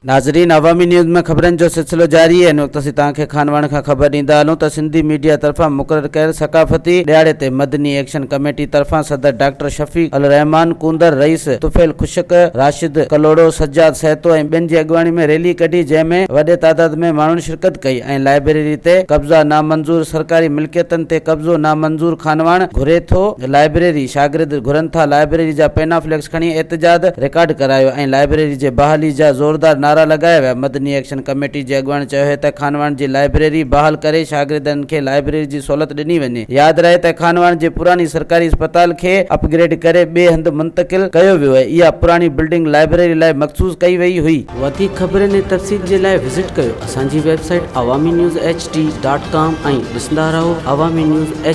ناظرين عوامي نيوز ۾ خبرن جو سلسلو جاري آهي. هن وقت اسين توهان کي خانواهڻ کان خبر ڏيندا هلون ته سنڌي ميڊيا طرفان مقرر ڪيل ثقافتي ڏهاڙي تي مدني ايڪشن ڪميٽي طرفان صدر ڊاڪٽر شفيق الرحمان ڪوندر، رئيس طفيل خشڪ، راشد ڪلهوڙو، سجاد سهتو ۽ ٻين جي اڳواڻي ۾ ريلي ڪڍي جنهن ۾ وڏي تعداد ۾ ماڻهن شرڪت ڪئي ۽ لائبريري تي قبضا نامنظور، سرڪاري ملڪيتن تي قبضو نامنظور خانواهڻ گهري ٿو لائبريري، شاگرد گهرن ٿا لائبريري جا پينافليڪس کڻي احتجاج رڪارڊ ڪرايو ۽ لائبريري جي بحالي جا زوردار نعرا لڳايا ويا. مدني ايڪشن ڪميٽي جي اڳواڻ چيو ته خانواهڻ جي لائبريري بحال ڪري شاگردن کي لائبريري جي سهولت ڏني وڃي. ياد رهي ته خانواهڻ جي پراڻي سرڪاري اسپتال کي اپ گريڊ ڪري ٻئي هنڌ منتقل ڪيو ويو ۽ اها پراڻي بلڊنگ لائبريري لاء مخصوص ڪئي وئي هئي. وڌيڪ خبرن ۽ تفصيل جي لاء وزٽ ڪيو اسان جي website Awami news H D dot com ۽ ڏسندا رهو عوامي نيوز ايڇ.